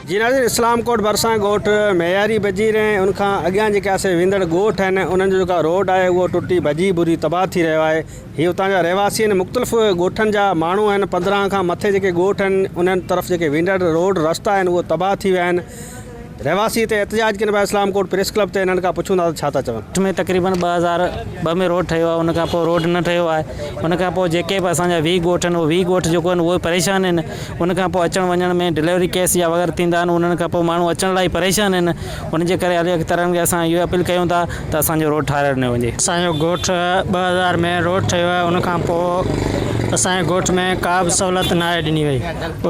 جي ناظرين اسلام ڪوٽ ڀرسان ڳوٺ مياري بجير ۽ ان کان اڳيان جيڪي آسي ويندڙ ڳوٺ آهن انهن جو جيڪا روڊ آهي اهو ٽٽي ڀڄي ڀري تباهه ٿي رهيو آهي هي اتان جا رهواسي آهن مختلف ڳوٺن جا ماڻهو آهن 15 کان مٿي جيڪي ڳوٺ آهن انهن طرف جيڪي ويندڙ روڊ رستا آهن اهو تباهه ٿي ويا آهن رهواسي هتي احتجاج ڪن پيا اسلام ڪوٽ پريس ڪلب تي هنن کان پڇون ٿا ته ڇا ٿا چون. ڳوٺ ۾ تقريبن 2002 ۾ روڊ ٺهيو آهي ان کان پوء روڊ نه ٺهيو آهي ان کان پوء جيڪي به اسان جا 20 ڳوٺ آهن اهي 20 ڳوٺ جيڪو آهن اهي پريشان آهن ان کان پوء اچڻ وڃڻ ۾ ڊليوري ڪيس يا وغيره ٿيندا آهن انهن کان پوء ماڻهو اچڻ لاء پريشان آهن ان جي ڪري علي اختيارن کي اسان اهو اپيل ڪيون ٿا ته اسان جو روڊ ٺاهرائي ڏنو وڃي. اسان جو ڳوٺ 2000 ۾ روڊ ٺهيو آهي ان کان پوء اسان جي ڳوٺ ۾ ڪا به سهولت ناهي ڏني وئي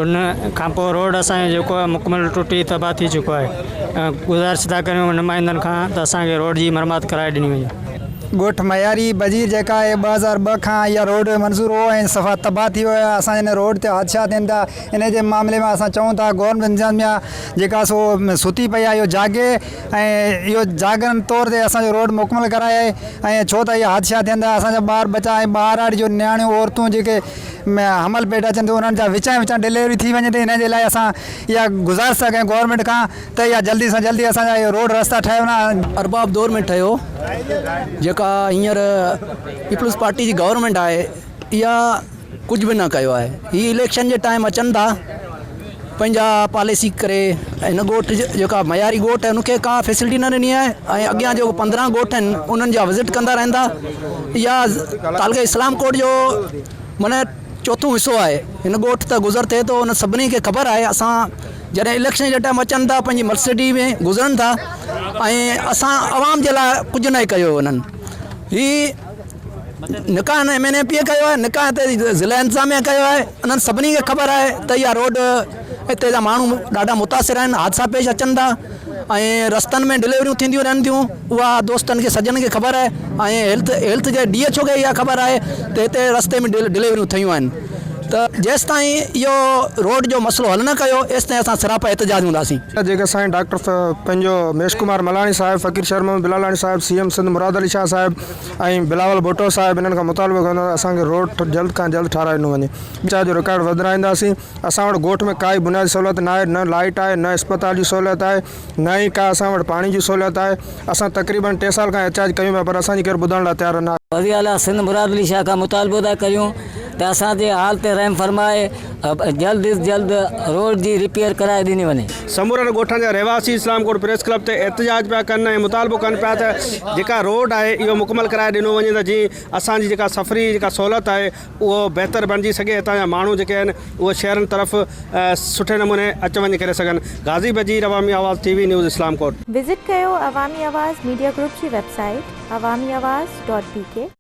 ان کان پوء روڊ اسان جو جيڪو آهي مڪمل ٽٽي تباهه ٿي چڪو آهي گذارش ٿا ڪريون نمائندن کان ته اسان کي روڊ جي مرمت ڪرائي ڏني وڃي. ڳوٺ مياري بجير جيڪا آهي 2002 کان اها روڊ منظور هو ۽ صفا تباهه ٿي ويو آهي اسان جي هن روڊ تي حادثا ٿين ٿا ان جي معاملي ۾ اسان چئون ٿا گورنمينٽ انتظاميا جيڪا سو ستي پئي آهي اهو جاڳي ۽ اهو جاڳرڻ طور تي اسان جو روڊ مڪمل ڪرائي ۽ ڇو ته اهي حادثا ٿين ٿا اسان جا ٻار ٻچا ۽ ٻهراڙي جو نياڻيون عورتون جيڪي حمل پيٽ اچن ٿيون انهن جا وچان وچان ڊليوري ٿي وڃي ٿي ان جي لاء اسان اها گذارش ٿا ڪيون گورنمينٽ کان ته اها جلدي سان جلدي اسان جا اهي روڊ رستا ٺاهي وڃن. ارباب دور ۾ ٺهيو جيڪا هينئر پيپلز پارٽي جي گورنمينٽ آهي اها ڪجهه به نه ڪيو آهي هي اليڪشن جي ٽائيم اچن ٿا پنهنجا پاليسي ڪري هن ڳوٺ جيڪا معياري ڳوٺ آهي ان کي ڪا فيسلٽي نه ڏني آهي ۽ اڳيان جيڪو 15 ڳوٺ آهن انهن جا وزٽ ڪندا رهن ٿا يا تعلقي اسلام ڪوٽ جو معنی چوٿون حصو آهي هن ڳوٺ ته گذر ٿئي ٿو ان سڀني کي خبر آهي اسان جڏهن اليڪشن جي ٽائيم اچن ٿا پنهنجي مرسڊي ۾ گذرن ٿا ۽ اسان عوام جي لاء ڪجهه نه ڪيو انهن هي نڪا هن ايم اين اي پي ڪيو آهي نڪا هتي ضلع انتظاميا ڪيو آهي انهن سڀني کي خبر آهي ته اها روڊ هتي جا ماڻهو ڏاڍا متاثر آهن حادثا پيش اچن ٿا ۽ رستن ۾ ڊليوريون ٿينديون رهن ٿيون اها دوستن کي سڄڻن کي خبر آهي ۽ هيلٿ هيلٿ جي ڊي ايڇ او کي اها خبر آهي ته هتي رستي ۾ ڊليوريون ٿيون آهن ته جيستائين اهو روڊ جو مسئلو حل نه ڪيو ايستائين اسان سراپا احتجاج هونداسين. جيڪي اسان جي ڊاڪٽر پنهنجو مهيش ڪمار ملاڻي صاحب، فقير شير محمد بلالاڻي صاحب، سي ايم سنڌ مراد علي شاهه صاحب ۽ بلاول ڀٽو صاحب انهن کان مطالبو ڪندو ته اسان کي روڊ جلد کان جلد ٺاهرائي ڏنو وڃي. چاهه جو رڪارڊ وڌرائينداسين. اسان وٽ ڳوٺ ۾ ڪائي بنيادي سهولت ناهي نه لائيٽ آهي نه اسپتال جي سهولت آهي نه ئي ڪا اسان وٽ پاڻي جي سهولت آهي. اسان تقريبن ٽي سال کان احتجاج ڪيون پيا پر اسان جي ڪير ٻڌڻ لاء تيار ناهي. وزير اعليٰ سنڌ مراد علي شاهه کان مطالبو ٿا ڪريون ته اسان جي حال تي رحم فرمائي جلد از جلد روڊ جي رپيئر ڪرائي ڏني وڃي. سمورن ڳوٺن جا رهواسي اسلام ڪوٽ پريس ڪلب تي احتجاج پيا ڪن ۽ مطالبو ڪن پيا ته جيڪا روڊ آهي اهو مڪمل ڪرائي ڏنو وڃي ته جيئن اسان جي جيڪا سفري جيڪا سهولت آهي اهو بهتر بڻجي سگهي هتان جا ماڻهو جيڪي آهن اهي شهرن طرف سٺي نموني اچ وڃ ڪري سگهن Ghazi Bajeer Awami Awaz T V news Islamkot. Visit ڪيو عوامي آواز ميڊيا گروپ جي website Awami Awaz dot B K.